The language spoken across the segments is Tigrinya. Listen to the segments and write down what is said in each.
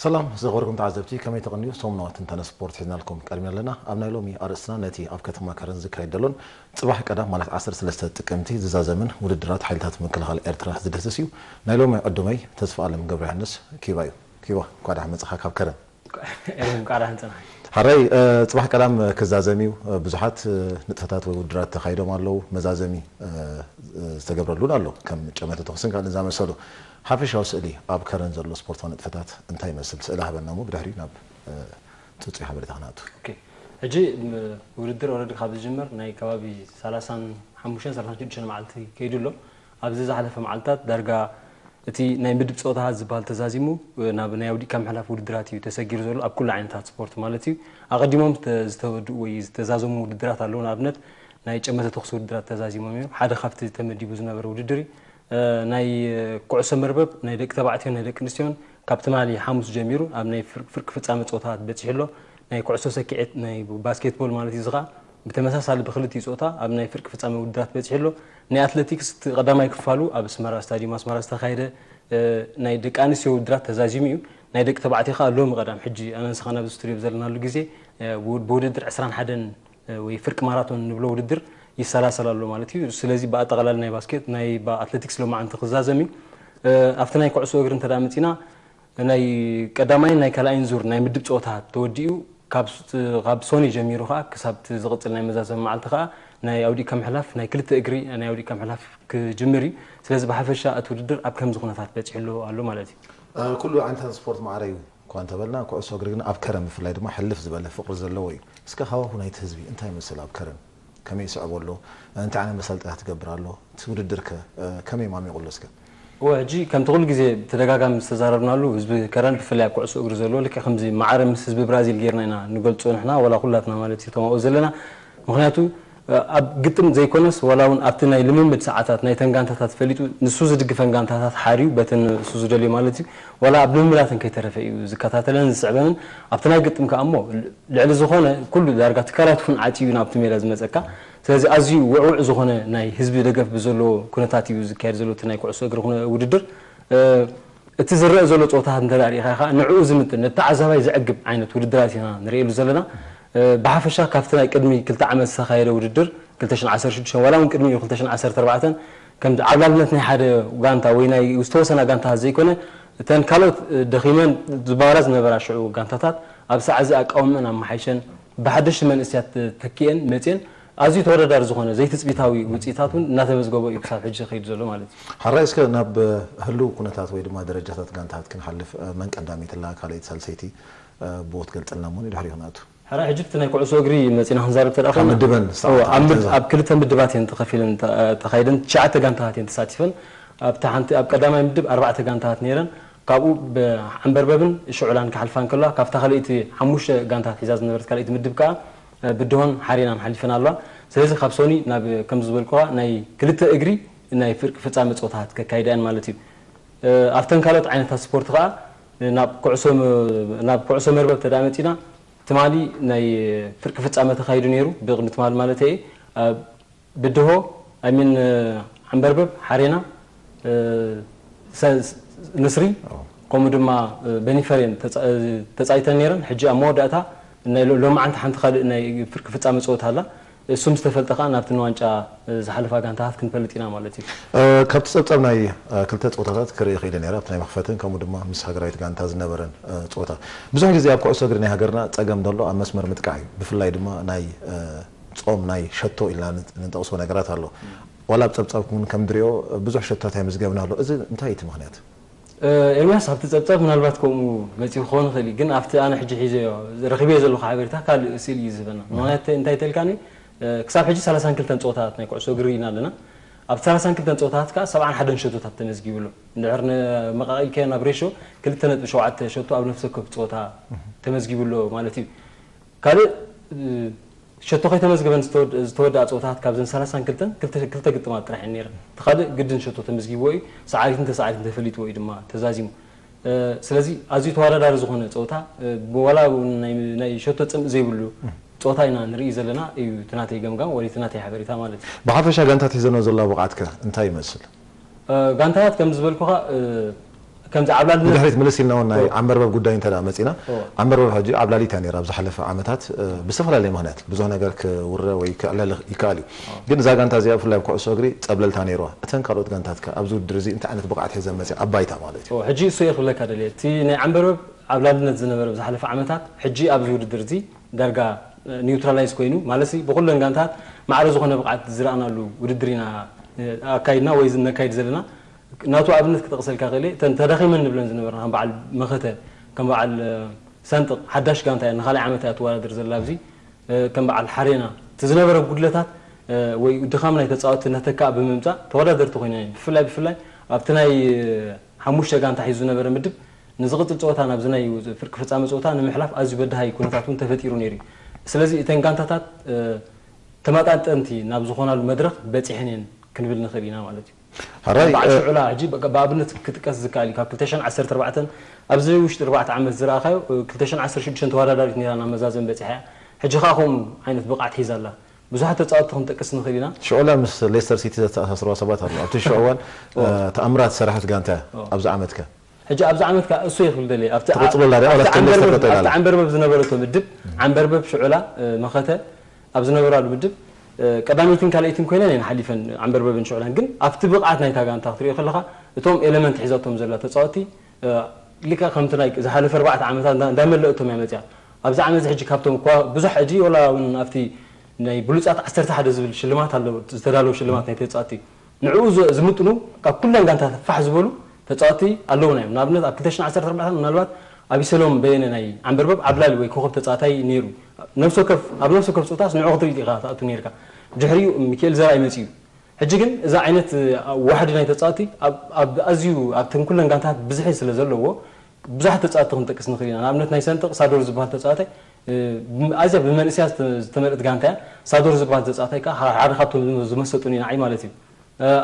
ሰላም ዝኸበርኩም ተዓዘብቲ፣ ከመይ ተቐንዩ? ሰሙናዊ ትንታነ ስፖርት ሒዝናልኩም ቀሪብና ኣለና። ኣብ ናይ ሎሚ ኣርእስትና ነቲ ኣብ ከተማ ከረን ዝካየድ ዘሎን ጽባሕ ቀዳም ማለት ዓሰርተ ሰለስተ ጥቅምቲ ዝዛዘምን ውድድራት ሓይልታት ምክልኻል ኤርትራ ዝድህስስ እዩ። ናይ ሎሚ ዕዱመይ ተስፋ ኣለም ገብረ ዮሃንስ ኪባ እዩ። ኪባ፣ እንኳዕ ደሓን መጻኻ ካብ ከረን። ኤርሚ፣ እንኳዕ ደሓን ጸናሕካ። ሓራይ፣ እ፣ ጽባሕ ቀዳም ክዛዘም እዩ። እ፣ ብዙሓት፣ እ፣ ንጥፈታት ወይ ውድድራት ተኻይዶም ኣለዉ። መዛዘሚ፣ እ፣ እ፣ ዝተገብረሉን ኣሎ። ከም ጨመተ ተኹስን ካልእን ዝኣመሰሉ። ሓፈሻዊ ስእሊ ኣብ ከረን ዘሎ ስፖርታዊ ንጥፈታት እንታይ ይመስል? ስእሊ ሃበና እሞ ብድሕሪኡ ናብ፣ እ፣ ጽጹይ ሓበሬታ ክንኣቱ። ኦኬ። ሕጂ፣ ም፣ ውድድር ኦልሬዲ ካብ ዝጅመር ናይ ከባቢ ሰላሳን ሓሙሽተን ሰላሳን ሽዱሽተን መዓልቲ ከይዱ ኣሎ። ኣብዚ ዝሓለፈ መዓልትታት ዳርጋ እቲ ናይ ምድብ ጸወታታት ዝበሃል ተዛዚሙ፣ ናብ ናይ ኣውዲቕካ ምሕላፍ ውድድራት እዩ ተሰጊሩ ዘሎ፣ ኣብ ኩሉ ዓይነታት ስፖርት ማለት እዩ። ኣቐዲሞም ዝተ-፣ ዝተወድኡ ወይ ዝተዛዘሙ ውድድራት ኣለዉ። ንኣብነት፣ ናይ ጨመተ ተኹሲ ውድድራት ተዛዚሞም እዮም። ሓደ ካብቲ ተመዲቡ ዝነበረ ውድድር እዩ። እ፣ ናይ ኩዕሶ መርበብ፣ ናይ ደቂ ተባዕትዮን ናይ ደቂ ኣንስትዮን ካብ ትማሊ ሓሙስ ጀሚሩ ኣብ ናይ ፍር-፣ ፍርቂ ፍጻመ ጸወታታት በጺሑ ኣሎ። ናይ ኩዕሶ ሰኪዔት፣ ናይ ባስኬትቦል ማለት እዩ፣ እዚ ኸኣ ብተመሳሳሊ ብክልቲኡ ጾታ ኣብ ናይ ፍርቂ ፍጻመ ውድድራት በጺሑ ኣሎ። ናይ ኣትሌቲክስ እቲ ቀዳማይ ክፋሉ ኣብ ኣስመራ፣ ስታድዩም ኣስመራ ዝተኻየደ፣ እ፣ ናይ ደቂ ኣንስትዮ ውድድራት ተዛዚሙ እዩ። ናይ ደቂ ተባዕትዮ ኸኣ ሎሚ ቀዳም፣ ሕጂ ኣነ ንስኻ ናብዚ ስቱድዮ ብዘለናሉ ግዜ፣ እ፣ ብው-፣ ብውድድር ዕስራን ሓደን፣ እ፣ ወይ ፍርቂ ማራቶን ንብሎ ውድድር ይሰላሰል ኣሎ ማለት እዩ። ስለዚ ብኣጠቓላሊ ናይ ባስኬት፣ ናይ ባ-፣ ኣትሌቲክስ ሎማዓንቲ ክዛዘም እዩ። እ፣ ኣብቲ ናይ ኩዕሶ እግሪ እንተ ደኣ መጺና፣ ናይ ቀዳማይን ናይ ካልኣይን ዙር ናይ ምድብ ጸወታ ተወዲኡ፣ ካብ ስ-፣ ካብ ሶኒ ጀሚሩ ኸኣ ክሳብ እቲ ዝቕጽል ናይ መዛዘሚ መዓልቲ ኸኣ ናይ ኣውዲቕካ ምሕላፍ፣ ናይ ክልተ እግሪ ናይ ኣውዲቕካ ምሕላፍ ክጅምር እዩ። ስለዚ ብሓፈሻ እቲ ውድድር ኣብ ከምዚ ኩነታት በጺሑ ኣሎ፣ ኣሎ ማለት እዩ። እ፣ ኩሉ ዓይነታት ስፖርት ማዕረ እዩ እኳ እንተበልና፣ ኩዕሶ እግሪ ግን ኣብ ከረን ብፍላይ ድማ ሕልፍ ዝበለ ፍቕሪ ዘለዎ እዩ። እስከ ሃዋሁ ናይቲ ህዝቢ እንታይ ይመስል ኣብ ከረን? ከመይ ይስዕቦ ኣሎ? እንታይ ዓይነት መሳለጥያታት ትገብር ኣሎ? እቲ ውድድር ከ፣ እ፣ ከመይ ማሚቑ ኣሎ እስከ? እወ፣ ሕጂ ከምቲ ኩሉ ግዜ ብተደጋጋሚ ዝተዛረብናሉ፣ ህዝቢ ከረን ብፍላይ ኣብ ኩዕሶ እግሪ ዘለዎ፣ ልክዕ ከምዚ ማዕረ ምስ ህዝቢ ብራዚል ጌርና ኢና ንገልጾ ንሕና፣ ዋላ ኩላትና ማለት እዩ፣ እቶም ኣብኡ ዘለና። ምኽንያቱ፣ እ፣ ኣብ ግጥም ዘይኮነስ፣ ዋላ እውን ኣብቲ ናይ ልምምድ ሰዓታት ናይተን ጋንታታት ፈሊጡ፣ ንሱ ዝድግፈን ጋንታታት ሓርዩ፣ በተን እሱ ዝደልዮ ማለት እዩ፣ ዋላ ኣብ ልምምዳተን ከይተረፈ እዩ ዝከታተለን ዝስዕበንን። ኣብቲ ናይ ግጥም ከኣ እሞ፣ ልዕሊ ዝኾነ ኩሉ ዳርጋ ትካላት እውን ዓጽዩ ናብቲ ሜዳ ዝመጸካ። ስለዚ ኣዝዩ ውዕውዕ ዝኾነ ናይ ህዝቢ ደገፍ ብዘለዎ ኩነታት እዩ ዝካየድ ዘሎ እቲ ናይ ኩዕሶ እግሪ ኩነ-፣ ውድድር። እ፣ እቲ ዝረአ ዘሎ ጸወታታት እንተ ደኣ ርኢኻ ኢኻ፣ ንዕኡ ዝምጥን፣ ነቲ ተዓዛባይ ዘዕግብ ዓይነት ውድድራት ኢና ንርእየሉ ዘለና። እ፣ ብሓፈሻ ካብቲ ናይ ቅድሚ ክልተ ዓመት ዝተኻየደ ውድድር፣ ክልተ ሽሕን ዓሰርተ ሽዱሽተን፣ ዋላ እውን ቅድሚኡ ክልተ ሽሕን ዓሰርተ ኣርባዕተን፣ ከምቲ ዓብላልነት ናይ ሓደ ጋንታ ወይ ናይ ዝተወሰና ጋንታታት ዘይኮነ፣ እተን ካልኦት፣ እ፣ ደኺመን ዝባራ ዝነበራ ሽዑ ጋንታታት፣ ኣብ ሰዓት እዚ ኣቃውመን ኣመሓይሸን፣ ብሓደሽቲ መንእሰያት ተኪኤን መጽየን፣ ኣዝዩ ተወዳዳሪ ዝኾነ ዘይትጽቢታዊ ውጽኢታት እውን እናተመዝገበ እዩ ክሳብ ሕጂ ዝኸይድ ዘሎ ማለት እዩ። ሓራይ፣ እስከ ናብ ህሉው ኩነታት ወይ ድማ ደረጃታት ጋንታታት ክንሓልፍ፣ እ፣ መን ቀዳመይቲ ኣላ፣ ካልኣይቲ፣ ሳልሰይቲ፣ እ፣ ብኡ ትገልጸልና እሞ ንድሕሪኡ ክንኣቱ። ሕራይ፣ ሕጂ እቲ ናይ ኩዕሶ እግሪ መጺና ክንዛረብ እንተ ደኣ ካብ ኮይና፣ ምድበን እወ፣ ኣብ ምድ-፣ ዝተዛዘመ። ኣብ ክልተ ምድባት እየን ተኸፊለን ተ-፣ ተኻይደን፣ ትሽዓተ ጋንታታት እየን ተሳቲፈን። ኣብታ ሓንቲ፣ ኣብ ቀዳማይ ምድብ ኣርባዕተ ጋንታታት ነይረን። ካብኡ ብዓንበርበብን ሽዑላን ክሓልፋ እንከለዋ፣ ካብታ ካልኣይቲ ሓሙሽተ ጋንታታት ሒዛ ዝነበረት ካልኣይቲ ምድብ ከኣ፣ እ፣ ብድሆን ሓሬናን ሓሊፈን ኣለዋ። ስለዚ ካብ ሶኒ ናብ፣ ከም ዝበልኩኻ፣ ናይ ክልተ እግሪ ናይ ፍርቂ ፍጻመ ጸወታታት ከካይዳ እየን ማለት እዩ። እ፣ ኣብተን ካልኦት ዓይነታት ስፖርት ከኣ፣ ናብ ኩዕሶ መ-፣ ናብ ኩዕሶ መርበብ ተደኣ መጺና፣ ትማሊ ናይ ፍርቂ ፍጻመ ተኻይዱ ነይሩ፣ ብቕድሚ ትማሊ ማለት እየ። ኣብ ብድሆ፣ ኣይ ሚን፣ ዓንበርበብ፣ ሓሬና፣ እ፣ ሰ-፣ ንስሪ፣ ኣዎ። ከምኡ ድማ፣ እ፣ በኒፈር እየን ተጻ-፣ እ፣ ተጻይተን ነይረን። ሕጂ ኣብ መወዳእታ ናይ ሎ-፣ ሎማዓንቲ ሓንቲ ካልእ ናይ ፍርቂ ፍጻመ ጸወታ ኣላ። እሱ ምስ ተፈልጠ ከኣ ናብቲ ንዋንጫ፣ እ፣ ዝሓለፋ ጋንታታት ክንፈልጥ ኢና ማለት እዩ። እ፣ ካብቲ ጸብጻብ ናይ፣ እ፣ ክልተ ጸወታታት ክርኢ ክኢለ ነይረ። ኣብቲ ናይ መኽፈትን ከምኡ ድማ ምስ ሃገራዊት ጋንታ ዝነበረን፣ እ፣ ጸወታ። ብዙሕ ግዜ ኣብ ኩዕሶ እግሪ ናይ ሃገርና ጸገም ዘሎ ኣብ መስመር ምጥቃዕ እዩ። ብፍላይ ድማ ናይ፣ እ፣ ጾም ናይ ሸቶ ኢልና ን-፣ ንጠቕሶ ነገራት ኣሎ። ዋላ ኣብ ጸብጻብኩም እውን ከም ድሪኦ ብዙሕ ሸቶታት ኣይምዝገብን ኣሎ። እዚ እንታይ እዩ እቲ ምኽንያት? እ፣ ኤርምያስ፣ ኣብቲ ጸብጻብ ምናልባት ከምኡ መጺኡ ክኸውን ይኽእል እዩ፣ ግን ኣብቲ ኣነ ሕጂ ሒዘዮ፣ ረኺበዮ ዘለኹ ሓበሬታ ካልእ ስእሊ እዩ ዝህበና። ምኽንያት እንታይ ተልካኒ? እ፣ ክሳብ ሕጂ ሰላሳን ክልተን ጸወታታት ናይ ኩዕሶ እግሪ ርኢና ኣለና። ኣብ ሰላሳን ክልተን ጸወታታት ከኣ ሰብዓን ሓደን ሸቶታት ተመዝጊቡ ኣሎ። እንድሕር ንመቓቒልካዮ ናብ ሬሾ፣ ክልተ ነጥቢ ሸውዓተ ሸቶ ኣብ ነፍሲ ወከፍ ጸወታ ተመዝጊቡ ኣሎ ማለት እዩ። ካልእ፣ እ፣ ሸቶ ከይተመዝገበን ዝተወድ-፣ ዝተወድኣ ጸወታታት ካብዘን ሰላሳን ክልተን ክልተ፣ ክልተ ግጥማት ጥራሕ እየን ነይረን። እቲ ካልእ ግድን ሸቶ ተመዝጊብዎ እዩ። ሰዓሪትን ተሳዓሪትን ተፈሊጥዎ እዩ ድማ ተዛዚሙ። እ፣ ስለዚ ኣዝዩ ተወዳዳሪ ዝኾነ ጸወታ፣ እ፣ ዋላ እውን ናይ፣ ናይ ሸቶ ጽምእ ዘይብሉ ጸወታ ኢና ንርኢ ዘለና እዩ እቲ ናተይ ገምጋም ወይ እቲ ናተይ ሓበሬታ ማለት እዩ። ብሓፈሻ ጋንታት ሒዘንኦ ዘለዋ ብቕዓት ከ እንታይ ይመስል? እ፣ ጋንታታት ከም ዝበልኩኻ፣ እ፣ እቲ ከምዚ ዓብላልነት ብድሕሪት ምልስ ኢልና እውን ናይ ኦ። ዓንበርበብ ጉዳይ እንተ ደኣ መጺና ኦ። ዓንበርበብ ሕጂ ዓብላሊት እያ ነይራ ኣብ ዝሓለፈ ዓመታት እ፣ ብዝተፈላለየ ምኽንያት ብዙሕ ነገር ክውረ ወይ ክዕለል ይከኣል እዩ። ግን እዛ ጋንታ እዚኣ ብፍላይ ኣብ ኩዕሶ እግሪ ጸብለልታ ነይርዋ። እተን ካልኦት ጋንታት ከ ኣብዚ ውድድር እዚ እንታይ ዓይነት ብቕዓት ሒዘን መጺኣ ኣብ ባይታ ማለት እዩ? ኦ፣ ሕጂ እሱ እየ ክብለካ ደልየ። እቲ ናይ ዓንበርበብ ዓብላልነት ዝነበረ ብዝሓለፈ ዓመታት ሕጂ ኣብዚ ውድድር እዚ ዳርጋ ኒውትራላይዝ ኮይኑ ማለት ብኩለን ጋንታት ማዕረ ዝኾነ ብቕዓት ዝረኣናሉ ውድድር ኢና ኣካይድና ወይ ነካይድ ዘለና። ናቱ ኣብነት ክጠቕሰልካ ክእል እየ። እተን ተዳኺመን ንብለን ዝነበርና ከም በዓል መኸተ ከም በዓል ሰንጥቕ ሓዳሽ ጋንታ እያ ንኻልኣይ ዓመት እያ ትወዳደር ዘላ ኣብዚ ከም በዓል ሓሬና እቲ ዝነበረ ጉድለታት ወይ ድኻም ናይ ተፃወትቲ ነተካእ ብምምፃእ ተወዳደርቲ ኮይና እየን። ብፍላይ ብፍላይ ኣብቲ ናይ ሓሙሽተ ጋንታ ሒዙ ዝነበረ ምድብ ንዝቕፅል ፀወታ ናብዚ ናይ ፍርቂ ፍፃመ ፀወታ ንምሕላፍ ኣዝዩ በዳሃይ ኩነታት እውን ተፈጢሩ ነይሩ እዩ። ስለዚ እተን ጋንታታት ተመጣጠንቲ ናብ ዝኾናሉ መድረኽ በፂሐን እየን ክንብል ንኽእል ኢና ማለት እዩ። ሕራይ በዓል ሽዑላ ሕጂ ብኣብነት ክጥቀስ ዝከኣል እዩ። ካብ ክልተ ሽሕን ዓሰርተ ኣርባዕተን ኣብዚ ውሽጢ ኣርባዕተ ዓመት ዝረኣኻዮ ክልተ ሽሕን ዓሰርተ ሽዱሽተን ተወዳዳሪት ነይራ ናብ መዛዘሚ በፂሓ እያ። ሕጂ ከዓ ከምኡ ዓይነት ብቕዓት ሒዛ ኣላ። ብዙሓት ተፃወትቲ ክንጠቅስ ንኽእል ኢና። ሽዑላ ምስ ሌስተር ሲቲ ዘተኣሳስርዋ ሰባት ኣሎ። ኣብቲ ሽዑ እዋን ተኣምራት ዝሰረሐት ጋንታ እያ። ኣብዚ ዓመት ከ? ሕጂ ኣብዚ ዓመት ከዓ እሱ እየ ክብል ደልየ ኣብቲ ትቕፅሎ ኣላ ሪኣ ዋላ ኣብቲ እስከ ሌስተር ዓንበርበብ ተጠይቃ ኣብቲ ኣላ? ዓንበርበብ ዝነበረቶ ምድብ ዓንበርበብ ሽዑላ መኸተ ኣብ ዝነበራሉ ምድብ ቀዳመይትን ካልኣይትን ኮይነን እየን ሓሊፈን። ዓንበርበብን ሽዑላን ግን ኣብቲ ብቕዓት ናይታ ጋንታ ክትሪኦ ከለኻ እቶም ኤለመንት ሒዛቶም ዘላ ተፃወቲ ሊካ ከምቲ ናይ ዝሓለፈ ኣርባዕተ ዓመታት እንዳ- እንዳመለእቶም እያ መፅያ። ኣብዚ ዓመት እዚ ሕጂ ካብቶም እኳ ብዙሕ ሕጂ ወላ እውን ኣብቲ ናይ ብሉፃት ዓሰርተ ሓደ ዝብል ሽልማት ኣለዎ ዝተዳለወ ሽልማት ናይ ተፃወቲ ንዕኡ ዝ- ዝምጥኑ ካብ ኩለን ጋንታት ፋሕ ዝበሉ ተፃወቲ ኣለውና እዮም። ንኣብነት ኣብ ክልተ ሽሕን ዓሰርተ ኣርባዕተን ምናልባት ኣቢሰሎም በየነ ናይ ዓንበርበብ ዓብላሊ ወይ ኮኸብ ተፃዋታይ ነይሩ። ነፍሲ ወከፍ ኣብ ነፍሲ ወከፍ ፀወታስ ንዕኡ ክትርኢ ኢኻ ትኣቱ ነይርካ። ድሕሪኡ ሚካኤል ዘርኣይ መፂኡ። ሕጂ ግን እዛ ዓይነት ዋሕዲ ናይ ተፃወቲ ኣብ- ኣብ ኣዝዩ ኣብተን ኩለን ጋንታት ብዝሒ ስለ ዘለዎ ብዙሓት ተፃወቲ ክንጠቅስ ንኽእል ኢና። ንኣብነት ናይ ሰንጥቕ ሳዶር ዝበሃል ተፃዋታይ ኣዝያ ብመንእስያ ዝተመልእት ጋንታ እያ። ሳዶር ዝበሃል ተፃዋታይ ከዓ ሓደ ካብቶም ዝመሰጡኒ ንዓይ ማለት እዩ።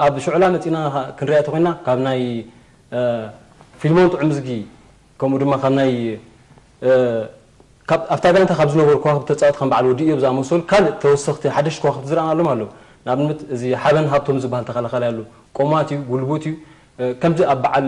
ኣብ ሽዑላ መፂና ክንሪኣ ተኮይና ካብ ናይ ፊልሞን ጥዑምዝጊ ከምኡ ድማ ካብ ናይ ካብ ኣብታ ጋንታ ካብ ዝነበሩ ከዋክብቲ ተፃወቲ ከም በዓል ወዲ እዮብ ዝኣመሰሉ ካልእ ተወሰኽቲ ሓደሽቲ ከዋክብቲ ዝረኣናሎም ኣለዉ። ንኣብነት እዚ ሓበን ሃብቶም ዝበሃል ተኸላኻላይ ኣሎ። ቆማት እዩ፣ ጉልቡት እዩ። ከምዚ ኣብ በዓል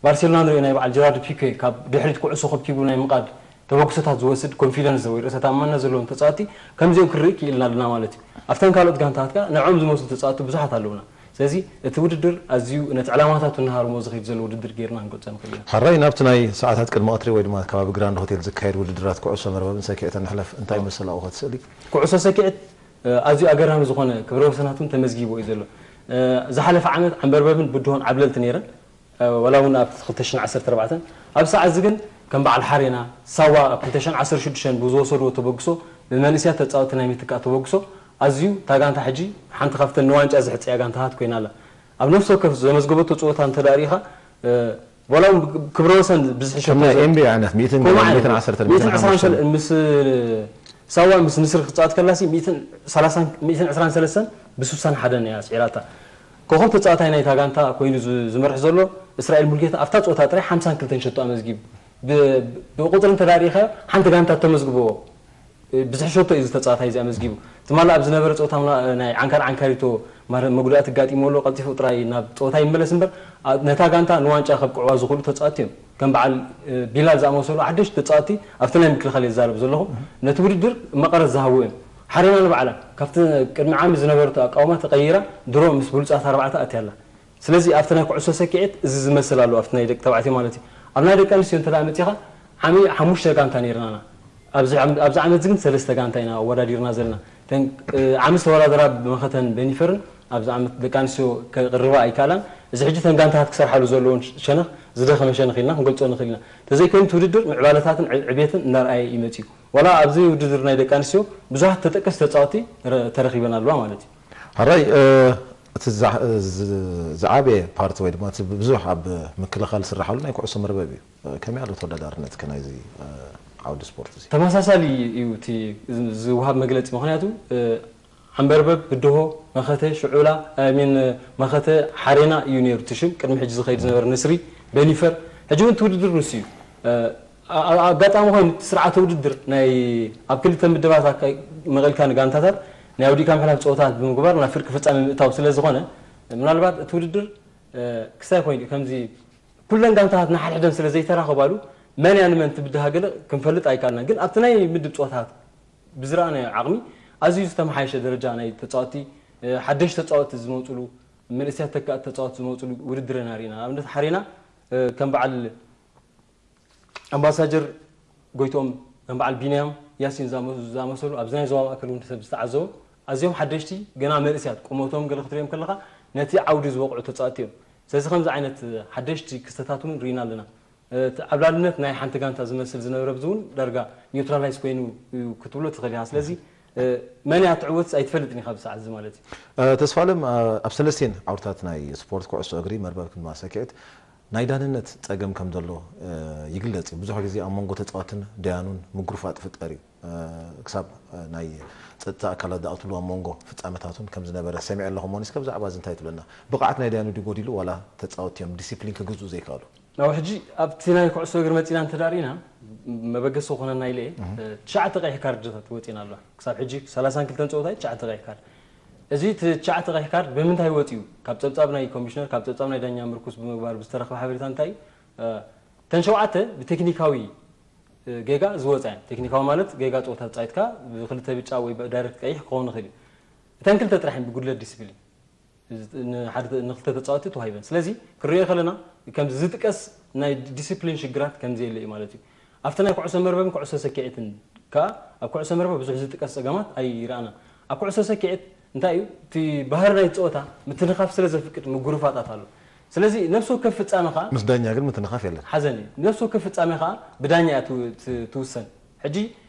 ባርሴሎና ንሪኦ ናይ በዓል ጀራርድ ፒኬ ካብ ድሕሪት ኩዕሶ ከብኪቡ ናይ ምቓድ ተበግሶታት ዝወስድ ኮንፊደንስ ወይ ርእሰ ተኣማንነት ዘለዎም ተፃወቲ ከምዚኦም ክንርኢ ክኢልና ኣለና ማለት እዩ። ኣብተን ካልኦት ጋንታታት ከኣ ንዕኦም ዝመስሉ ተፃወቲ ብዙሓት ኣለዉና። ስለዚ እቲ ውድድር ኣዝዩ ነቲ ዕላማታቱ እናሃርሞ ዝኸይድ ዘሎ ውድድር ጌርና ክንገልፆ ንኽእል ኢና። ሕራይ ናብቲ ናይ ሰዓታት ቅድሚ ቀትሪ ወይ ድማ ከባቢ ግራንድ ሆቴል ዝካየድ ውድድራት ኩዕሶ መርበብን ሰኪዕተን ንሕለፍ እንታይ መሰል ኣብኡ ክትስእል እዩ? ኩዕሶ ሰኪዕት ኣዝዩ ኣገራሚ ዝኾነ ክብረ ወሰናት እውን ተመዝጊቡ እዩ ዘሎ። ዝሓለፈ ዓመት ዓንበርበብን ብድሆን ዓብለልቲ ነይረን። ዋላ እውን ኣብ ክልተ ሽሕን ዓሰርተ ኣርባዕተን ኣብ ሰዓት እዚ ግን ከም በዓል ሓሬና ሳዋ ኣብ ክልተ ሽሕን ዓሰርተ ሽዱሽተን ብዝወሰድዎ ተበግሶ ብመንእስያት ተፃወቲ ናይ ምትካእ ተበግሶ ኣዝዩ እታ ጋንታ ሕጂ ሓንቲ ካብተን ንዋንጫ ዝሕፀያ ጋንታታት ኮይና ኣላ። ኣብ ነፍሲ ወከፍ ዘመዝገበቶ ፀወታ እንተ ደኣ ርኢኻ ዋላ እውን ክብረ ወሰን ብዝሒ ሸቶ ከም ናይ ዘ- ኤንቢኤ ዓይነት ሚእትን ከምኡ ዓይነት ሚእትን ዓሰርተ ሚእትን ሚእትን ዕስራን ሓሙሽተን ሰለ- ምስ ሳዋ ምስ ንስሪ ክፃወት ከላሲ ሚእትን ሰላሳን ሚእትን ዕስራን ሰለስተን ብስሳን ሓደን እያ ስዒራታ። ኮኸብ ተፃዋታይ ናይታ ጋንታ ኮይኑ ዝ- ዝመርሕ ዘሎ እስራኤል ሙልጌታ ኣብታ ፀወታ ጥራይ ሓምሳን ክልተን ሸቶ ኣመዝጊቡ። ብ- ብቁፅሪ እንተዳሪኸ ሓንቲ ጋንታ ተመዝግቦ ብዝሒ ሸቶ እዩ ዝተፃዋታይ እዚ ኣመዝጊቡ። ትማሊ ኣብ ዝነበረ ፀወታ ምና- ናይ ዓንካር ዓንካሪቶ ማረ- መጉዳእቲ ኣጋጢሞ ኣሎ። ቀልጢፉ ጥራይ ናብ ፀወታ ይመለስ እምበር ኣ- ነታ ጋንታ ንዋንጫ ከብቅዕዋ ዝኽእሉ ተፃወቲ እዮም። ከም በዓል ቢላል ዝኣመሰሉ ሓደሽቲ ተፃወቲ ኣብቲ ናይ ምክልኻል ይዛረብ ዘለኹ ነቲ ውድድር መቐረት ዝሃቡ እዮም። ሓሬና ንባዕላ ካብቲ ቅድሚ ዓሚ ዝነበረቶ ኣቃውማ ተቐይራ ድሮ ምስ ብሉፃት ኣርባዕተ ኣትያ ኣላ። ስለዚ ኣብቲ ናይ ኩዕሶ ሰኪዔት እዚ ዝመስል ኣሎ ኣብቲ ናይ ደቂ ተባዕትዮ ማለት እዩ። ኣብ ናይ ደቂ ኣንስትዮ እንተ ደኣ መፂኻ ዓሚ ሓሙሽተ ጋንታ ነይርናና ኣብዚ ዓም- ኣብዚ ዓመት እዚ ግን ሰለስተ ጋንታ ኢና ኣወዳዲርና ዘለና። እተን ዓሚ ዝተወዳደራ ብመኸተን በኒፈርን ኣብዚ ዓመት ደቂ ኣንስትዮ ከቕርባ ኣይከኣላን። እዚ ሕጂ እተን ጋንታታት ክሰርሓሉ ዘለዎን ሸነኽ ዝደኸመ ሸነኽ ኢልና ክንገልፆ ንኽእል ኢና። ተዘይኮይኑ እቲ ውድድር ምዕባለታትን ዕብየትን እናርኣየ እዩ መፂኡ። ዋላ ኣብዚ ውድድር ናይ ደቂ ኣንስትዮ ብዙሓት ተጠቀስቲ ተፃወቲ ተረኺበን ኣለዋ ማለት እዩ። ሕራይ እቲ ዝዓበየ ፓርቲ ወይ ድማ እቲ ብዙሕ ኣብ ምክልኻል ዝስራሓሉ ናይ ኩዕሶ መርበብ እዩ። ከመይ ኣሎ ተወዳዳርነት ከ ናይዚ ዓውዲ ስፖርት እዚ? ተመሳሳሊ እዩ እቲ ዝውሃብ መግለፂ። ምክንያቱ ዓንበርበብ፣ ብድሆ፣ መኸተ፣ ሽዑላ፣ ሚን መኸተ ሓሬና እዩ ነይሩ እቲ ሽም። ቅድሚ ሕጂ ዝኸይድ ዝነበረ ንስሪ፣ በኒፈር። ሕጂ እውን እቲ ውድድር ንሱ እዩ። ኣጋጣሚ ኮይኑ እቲ ስርዓተ ውድድር ናይ ኣብ ክልተ ምድባት መቐልካ ንጋንታታት ናይ ኣውዲእካ ምሕላፍ ፀወታት ብምግባር ናብ ፍርቂ ፍፃመ ምእታው ስለ ዝኾነ ምናልባት እቲ ውድድር ክስታይ ኮይኑ እዩ ከምዚ ኩለን ጋንታታት ንሓድሕደን ስለ ዘይተራኸባሉ መን እያ ንመን ትብድሃ ገለ ክንፈልጥ ኣይካልናን። ግን ኣብቲ ናይ ምድብ ፀወታታት ብዝረኣናዮ ዓቕሚ ኣዝዩ ዝተመሓየሸ ደረጃ ናይ ተፃወትቲ፣ ሓደሽ ተፃወትቲ ዝመፅሉ፣ መንእሰያት ተካእቲ ተፃወትቲ ዝመፅሉ ውድድር ኢና ርኢና። ንኣብነት ሓሬና ከም በዓል ኣምባሳጀር ጎይቶም፣ ከም በዓል ቢንያም ያሲን ዝኣመሰሉ ኣብዚ ናይ ዞባ ማእከል እውን ሰብ ዝተዓዘቦም ኣዝዮም ሓደሽቲ ገና መንእሰያት ቁመቶም ገለ ክትሪኦም ከለኻ ነቲ ዓውዲ ዝበቕዑ ተፃወትቲ እዮም። ስለዚ ከምዚ ዓይነት ሓደሽቲ ክስተታት እውን ርኢና ኣለና። እቲ ዓብላልነት ናይ ሓንቲ ጋንታ ዝመስል ዝነበረ ብዚ እውን ዳርጋ ኒውትራላይዝ ኮይኑ እዩ ክትብሎ ትኽእል ኢኻ። ስለዚ መን እያ ትዕወትስ ኣይትፈልጥን ኢኻ ኣብዚ ሰዓት እዚ ማለት እዩ። ተስፋለም፣ ኣብ ሰለስቴን ዓውድታት ናይ ስፖርት ኩዕሶ እግሪ መርበብ ክንዲ ማሰኪዕት ናይ ዳንነት ጸገም ከም ዘሎ ይግለጽ እዩ። ብዙሕ ግዜ ኣብ መንጎ ተጻወትን ደያኑን ምጉርፋጥ ይፍጠር እዩ። ክሳብ ናይ ጸጥታ ኣካላት ዝኣትሉ ኣብ መንጎ ፍጻመታቱን ከም ዝነበረ ሰሚዐ ኣለኹ። ሞኒስ፣ ብዛዕባ እዚ እንታይ ትብለና? ብቕዓት ናይ ደያኑ ድዩ ጎዲሉ ዋላ ተጻወቲ እዮም ዲሲፕሊን ክግዝኡ ዘይከኣሉ? ናብ ሕጂ ኣብቲ ናይ ኩዕሶ እግሪ መጺና እንተ ዳሪና መበገሲ ዝኾነና ኢለ እየ። ትሽዓተ ቀይሕ ካርድታት ወጺና ኣለዋ። ክሳብ ሕጂ ሰላሳን ክልተን ጸወታይ ትሽዓተ ቀይሕ ካርድ። እዚ ትሽዓተ ቀይሕ ካርድ ብምንታይ ወጺኡ? ካብ ጸብጻብ ናይ ኮሚሽነር፣ ካብ ጸብጻብ ናይ ዳኛ ምርኩስ ብምግባር ብዝተረኽበ ሓበሬታ እንታይ እዩ? እተን ሸውዓተ ብቴክኒካዊ ጌጋ ዝወጻ እየን። ቴክኒካዊ ማለት ጌጋ ጸወታ ተጻዊትካ ብክልተ ብጫ ወይ ዳይሬክት ቀይሕ ክኸውን ይኽእል እዩ። እተን ክልተ ጥራሕ እየን ብጉድለት ዲስፕሊን ንሓደ ንክልተ ተጻወትቲ ተዋሂበን። ስለዚ ክንሪኦ ከለና ከምዚ ዝጥቀስ ናይ ዲሲፕሊን ሽግራት ከምዚ የለ እዩ ማለት እዩ። ኣብቲ ናይ ኩዕሶ መርበብን ኩዕሶ ሰኪዔትን ከኣ ኣብ ኩዕሶ መርበብ ብዙሕ ዝጥቀስ ጸገማት ኣይረኣናን። ኣብ ኩዕሶ ሰኪዔት እንታይ እዩ እቲ ባህሪ ናይ ጸወታ ምትንኻፍ ስለ ዘፍቅድ ምጉርፋጣት ኣሎ። ስለዚ ነፍሲ ወከፍ ፍጻመ ከኣ ምስ ዳኛ ግን ምትንኻፍ የለን። ሓዘን እዩ። ነፍሲ ወከፍ ፍጻመ ከኣ ብዳኛ እያ ትው- ት- ትውሰን። ሕጂ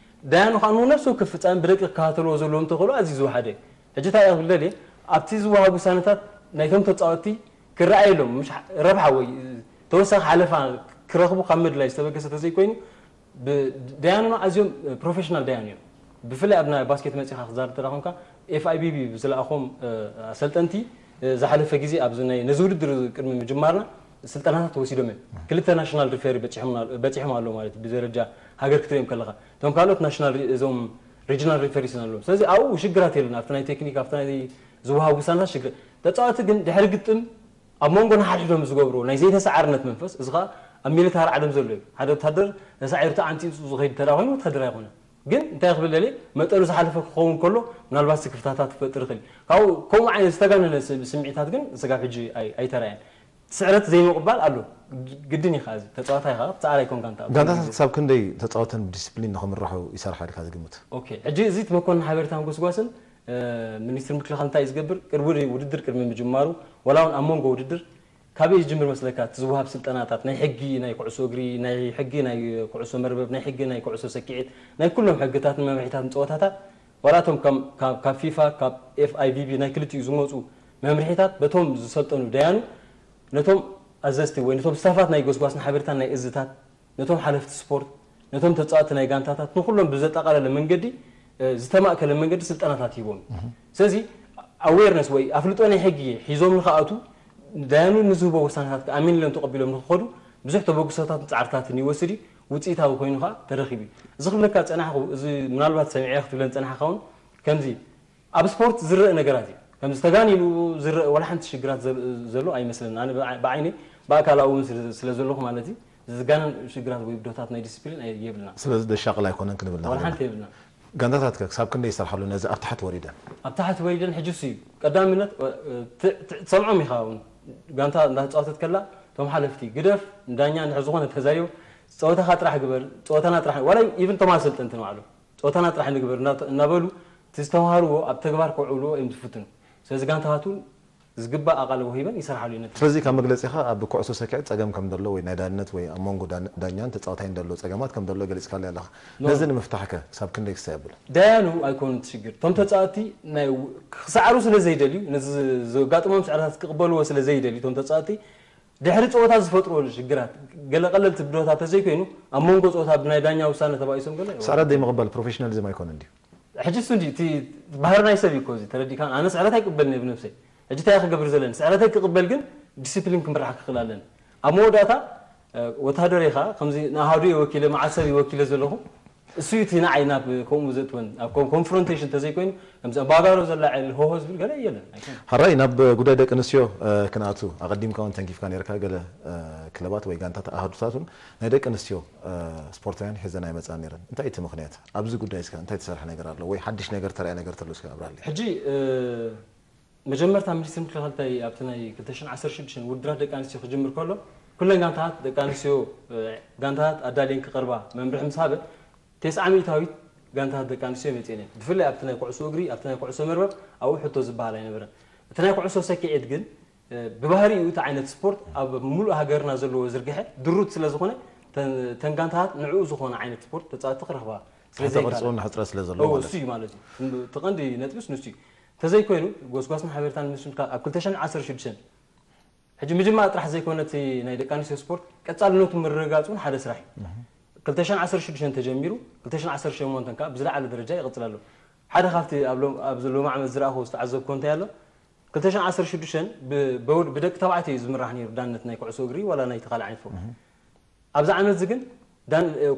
ዳያኑ ከኣ ንነፍሲ ወከፍ ፍጻመ ብደቂቕ ክከታተልዎ ዘለዎም ተኽእሎ ኣዝዩ ዝወሓደ እዩ። ሕጂ እንታይ እየ ክብል ደልየ ኣብቲ ዝወሃብ ውሳነታት ናይቶም ተጻወትቲ ክረኣየሎም ምሽ ረብሓ ወይ ተወሳኺ ሓለፋ ክረኽቡ ካብ ምድላይ ዝተበገሰ ተዘይኮይኑ ደያኑና ኣዝዮም ፕሮፌሽናል ደያኑ እዮም። ብፍላይ ኣብ ናይ ባስኬት መጺኻ ክዛረብ ተዳ ኮንካ ኤፍ ኣይ ቢ ቢ ብዝለኣኾም ኣሰልጠንቲ ዝሓለፈ ግዜ ኣብዚ ናይ ነዚ ውድድር ቅድሚ ምጅማርና ስልጠናታት ወሲዶም እዮም። ክልተ ናሽናል ሪፈሪ በጺሖም ኣሎ ማለት እዩ ብደረጃ ሃገር ክትሪኦም ከለኻ እቶም ካልኦት ናሽናል እዞም ሪጅናል ሪፈሪስ ኣለዎም። ስለዚ ኣብኡ ሽግራት የለን ኣብቲ ናይ ቴክኒክ ኣብቲ ናይ ዝወሃቡ ውሳነታት ሽግር ተጻወቲ ግን ድሕሪ ግጥም ኣብ መንጎ ንሓድሕዶም ዝገብርዎ ናይ ዘይተሰዓርነት መንፈስ እዚ ኸኣ ኣብ ሚሊታሪ ዓለም ዘሎ እዩ። ሓደ ወታደር ተሳዒሩ ተዓንጺጹ ዝኸይድ እንተ ኮይኑ ወታደር ኣይኮነን። ግን እንታይ ክብል ደልየ መጠኑ ዝሓለፈ ክኸውን ከሎ ምናልባት ስክፍታታት ክፈጥር ይኽእል እዩ። ካብኡ ከምኡ ዓይነት ዝተጋነነ ስምዒታት ግን ስጋብ ሕጂ ኣይተራእየን። ስዕረት ዘይምቕባል ኣሎ። ግድን እዩ ከኣ እዚ ተጻዋታይ ከኣ ብጻዕር ኣይኮንካን ትኣቱ። ጋንታታት ክሳብ ክንደይ ተጻወተን ብዲስፕሊን ንኽምርሑ ይሰርሓ ኢልካ ትግምት? ኦኬ፣ ሕጂ እዚ እቲ መኮንን ሓበሬታን ጎስጓስን ሚኒስትሪ ምክልኻል እንታይ እዩ ዝገብር? ቅድሚ ውድድር ቅድሚ ምጅማሩ ዋላ እውን ኣብ መንጎ ውድድር ካበይ ዝጅምር መስለካ? እቲ ዝወሃብ ስልጠናታት ናይ ሕጊ ናይ ኩዕሶ እግሪ፣ ናይ ሕጊ ናይ ኩዕሶ መርበብ፣ ናይ ሕጊ ናይ ኩዕሶ ሰኪዔት፣ ናይ ኩሎም ሕግታትን መምርሒታትን ፀወታታት ዋላ እቶም ካብ ፊፋ ካብ ኤፍ ኣይ ቪ ቢ ናይ ክልቲኡ ዝመፁ መምርሒታት በቶም ዝሰልጠኑ ደያኑ ነቶም ኣዘዝቲ ወይ ነቶም ስታፋት ናይ ጎስጓስን ሓበሬታን ናይ እዝታት ነቶም ሓለፍቲ ስፖርት፣ ነቶም ተጻወትቲ ናይ ጋንታታት፣ ንኹሎም ብዘጠቓለለ መንገዲ ዝተማእከለ መንገዲ ስልጠናታት ሂቦም። ስለዚ ኣዌርነስ ወይ ኣፍልጦ ናይ ሕጊ ሒዞም ንኽኣቱ ዳያኑ ንዝህቦ ውሳነታት ኣሚንሎም ተቐቢሎም ንክኸዱ ብዙሕ ተበግሶታትን ጻዕርታትን ይወስድ እዩ። ውፅኢታዊ ኮይኑ ከዓ ተረኺቡ እዩ። እዚ ክብለካ ዝፀናሕኩ እዚ ምናልባት ሰሚዐ ክትብለን ዝፀናሕካ እውን ከምዚ ኣብ ስፖርት ዝረአ ነገራት እዩ። ከምዚ ተጋኒኑ ዝረአ ዋላ ሓንቲ ሽግራት ዘሎ ኣይመስለኒ። ኣነ ብዓይነይ ብኣካል ኣብኡ እውን ስለ ዘለኹ ማለት እዩ። ዝጋነን ሽግራት ወይ ብደሆታት ናይ ዲስፕሊን የብልና። ስለዚ ደሻቕል ኣይኮነን ክንብል ንኽእል። ዋላ ሓንቲ የብልና። ጋንታታት ከ ክሳብ ክንደይ ይሰርሓሉ ነዚ ኣብ ታሕቲ ወሪደን? ኣብ ታሕቲ ወሪደን ሕጂ እሱ እዩ ቀዳምነት። ትሰምዖም ኢኻ እውን ጋንታ እንዳተፃወተት ከላ እቶም ሓለፍቲ ግደፍ ንዳኛ እንድሕር ዝኾነ ተዛሪቡ ፀወታኻ ጥራሕ ግበር፣ ፀወታና ጥራሕ ዋላ ኢቭን እቶም ኣሰልጠንቲ ንባዕሎም ፀወታና ጥራሕ ንግበር እናበሉ እቲ ዝተምሃርዎ ኣብ ተግባር ከውዕልዎ እዮም ዝፍትኑ። ስለዚ ጋንታታት እውን ዝግባእ ኣቓልቦ ሂበን ይሰርሓሉ እየን ነቲ። ስለዚ ካብ መግለጺኻ ኣብ ኩዕሶ ሰኪዐት ጸገም ከም ዘሎ ወይ ናይ ዳንነት ወይ ኣብ መንጎ ዳን- ዳኛን ተጻዋታይን ዘሎ ጸገማት ከም ዘሎ ገሊጽካለይ ኣለኻ። ኖ። ነዚ ንምፍታሕከ ክሳብ ክንደይ ክሳይ የብል? ዳያኑ ኣይኮኑን እቲ ሽግር። እቶም ተጻወትቲ ናይ ክስዓሩ ስለ ዘይደልዩ ነዚ ዘጋጥሞም ስዕረታት ክቕበልዎ ስለ ዘይደልዩ እቶም ተጻወትቲ ድሕሪ ጸወታ ዝፈጥርዎ ሽግራት ገለ ቀለልቲ ብድሆታት ተዘይኮይኑ ኣብ መንጎ ጸወታ ብናይ ዳኛ ውሳነ ተባኢሶም ገለ ስዕረት ዘይምቕባል ፕሮፌሽናሊዝም ኣይኮነን ድዩ? ሕጂ እሱ እንዲ እቲ ባህሪ ናይ ሰብ እዩ እኮ እዚ ተረዲእካ። ኣነ ስዕረት ኣይቅበልን እየ ብነብሰይ። ሕጂ እንታይ ክገብር ዘለኒ? ስዕረተይ ክቕበል ግን ዲሲፕሊን ክምራሕ ክኽእል ኣለኒ። ኣብ መወዳእታ ወታደር ኢኻ ከምዚ ንኣሃዱ እየ ወኪለ መዓት ሰብ እየ ወኪለ ዘለኹ። እሱ እዩ እቲ ንዓይ ናብ ከምኡ ዘእትወን። ኣብ ኮንፍሮንቴሽን ተዘይኮይኑ ከምዚ ኣባጋሮ ዘላዕል ሆሆ ዝብል ገለ የለን ኣይኮነን። ሓራይ ናብ ጉዳይ ደቂ ኣንስትዮ ክንኣቱ ኣቐዲምካ እውን ተንኪፍካ ነርካ። ገለ ክለባት ወይ ጋንታት ኣሃዱታት እውን ናይ ደቂ ኣንስትዮ ስፖርታውያን ሒዘን ኣይመፃን ነረን። እንታይ እቲ ምክንያት? ኣብዚ ጉዳይ እስከ እንታይ ተሰርሐ ነገር ኣሎ ወይ ሓድሽ ነገር ተረያ ነገር ተሎ እስከ ኣብራሊ። ሕጂ መጀመርታ ሚኒስትሪ ምክልኻል እንታይ ኣብቲ ናይ ክልተ ሽሕን ዓሰርተ ሽዱሽተን ውድድራት ደቂ ኣንስትዮ ክጅምር ከሎ ኩለን ጋንታት ደቂ ኣንስትዮ ጋንታት ኣዳልየን ክቐርባ መምርሒ ምስ ሃበ ተስዓ ሚእታዊት ጋንታት ደቂ ኣንስትዮ መፅኤን እየን። ብፍላይ ኣብቲ ናይ ኩዕሶ እግሪ ኣብቲ ናይ ኩዕሶ መርበብ ኣብኡ ሕቶ ዝበሃል ኣይነበረን። እቲ ናይ ኩዕሶ ሰኪዔት ግን ብባህሪኡ እቲ ዓይነት ስፖርት ኣብ ሙሉእ ሃገርና ዘለዎ ዝርግሐ ድሩት ስለ ዝኾነ ተን ጋንታት ንዕኡ ዝኾነ ዓይነት ስፖርት ተፃወቲ ክረኽባ ስለ ሕተ ቅርፂ እውን ሕፅረት ስለ ዘለዎ ማለት እዩ ማለት እዩ። እቲ ቀንዲ ነጥብስ ንሱ እዩ። እንተዘይኮይኑ ጎስጓስን ሓበሬታን ምስ ኣብ ክልተ ሽሕን ዓሰርተ ሽዱሽተን ሕጂ ምጅማር ጥራሕ ዘይኮነ እቲ ናይ ደቂ ኣንስትዮ ስፖርት ቀፃልነቱ ምርግጋፅ እውን ሓደ ስራሕ እዩ። ክልተ ሽሕን ዓሰርተ ሽዱሽተን ተጀሚሩ ክልተ ሽሕን ዓሰርተ ሸሞንተን ከዓ ብዝለዓለ ደረጃ ይቕፅል ኣሎ። ሓደ ካብቲ ኣብዚ ሎም ዓመት ዝረኣኹ ዝተዓዘብኩ እንታይ ኣሎ ክልተ ሽሕን ዓሰርተ ሽዱሽተን ብደቂ ተባዕትዮ እዩ ዝምራሕ ነይሩ ዳነት ናይ ኩዕሶ እግሪ ዋላ ናይቲ ካልእ ዓይነት ስፖርት ኣብዚ ዓመት እዚ ግን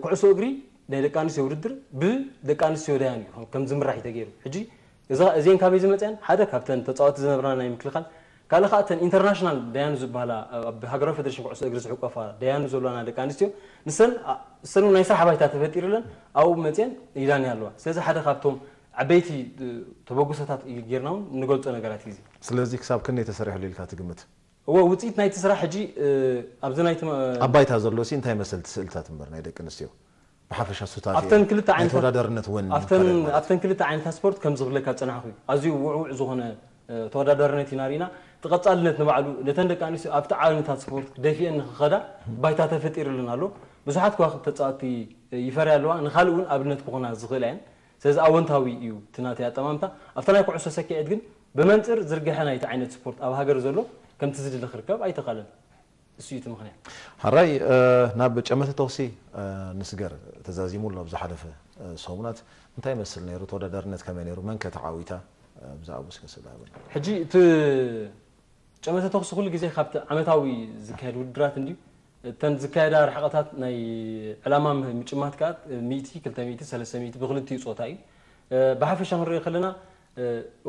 ኩዕሶ እግሪ ናይ ደቂ ኣንስትዮ ውድድር ብደቂ ኣንስትዮ ዳያን እዩ ከም ዝምራሕ እዩ ተገይሩ። ሕጂ እዚአን ካበይ ዝመፅአን ሓደ ካብተን ተፃወቲ ዝነብረና ናይ ምክልኻል ካልእ ከዓ እተን ኢንተርናሽናል ዳያኑ ዝበሃላ ኣብ ሃገራዊ ፌደሬሽን ኩዕሶ እግሪ ዝሕቆፋ ዳያኑ ዘለዋና ደቂ ኣንስትዮ ንሰን እሰን ናይ ስራሕ ባይታ ተፈጢሩለን ኣብኡ መፅአን ይዳንያ ኣለዋ። ስለዚ ሓደ ካብቶም ዓበይቲ ተበግሶታት ጌርና እውን ንገልፆ ነገራት እዩ። ስለዚ ክሳብ ክንደይ ተሰሪሕሉ ኢልካ ትግምት? እወ ውፅኢት ናይቲ ስራሕ ሕጂ ኣብዚ ናይቲ ኣብ ባይታ ዘሎ ሲ እንታይ መሰልቲ ስእልታት እምበር ናይ ደቂ ኣንስትዮ ብሓፈሻ ሱታፌ ኣብተን ክልተ ዓይነት ተወዳዳርነት እውን ኣብተን ክልተ ዓይነታት ስፖርት ከም ዝብለካ ዝፀናሕኩ እዩ። ኣዝዩ ውዕውዕ ዝኾነ ተወዳዳርነት ኢና ርኢና። እቲ ቀፃልነት ንባዕሉ ነተን ደቂ ኣንስትዮ ኣብቲ ዓይነታት ስፖርት ደፊአን ንክኸዳ ባይታ ተፈጢሩልን ኣሎ። ብዙሓት ከዋክብቲ ተፃወቲ ይፈርያ ኣለዋ። ንካልእ እውን ኣብነት ክኾና ዝኽእላ እየን። ስለዚ ኣወንታዊ እዩ እቲ ናተይ ኣጠማምታ። ኣብታ ናይ ኩዕሶ ሰኪዔት ግን ብመንፅር ዝርግሐ ናይቲ ዓይነት ስፖርት ኣብ ሃገር ዘሎ ከምቲ ዝድለ ክርከብ ኣይተኻለን። እሱ እዩ እቲ ምኽንያት። ሓራይ ናብ ጨመተ ተኹሲ ንስገር ተዛዚሙ ኣሎ ኣብ ዝሓለፈ ሰሙናት እንታይ ይመስል ነይሩ? ተወዳዳርነት ከመይ ነይሩ? መን ከ ተዓዊታ? ብዛዕባኡ እስከ ስለ ሃበና። ሕጂ እቲ ጨመተ ተኹሲ ኩሉ ግዜ ካብቲ ዓመታዊ ዝካየድ ውድድራት እንድዩ። እተን ዝካየዳ ርሕቐታት ናይ ዕላማ ምጭማት ከዓ ሚእቲ፣ ክልተ ሚእቲ፣ ሰለስተ ሚእቲ ብክልቲኡ ፆታ እዩ። ብሓፈሻ ክንሪኦ ከለና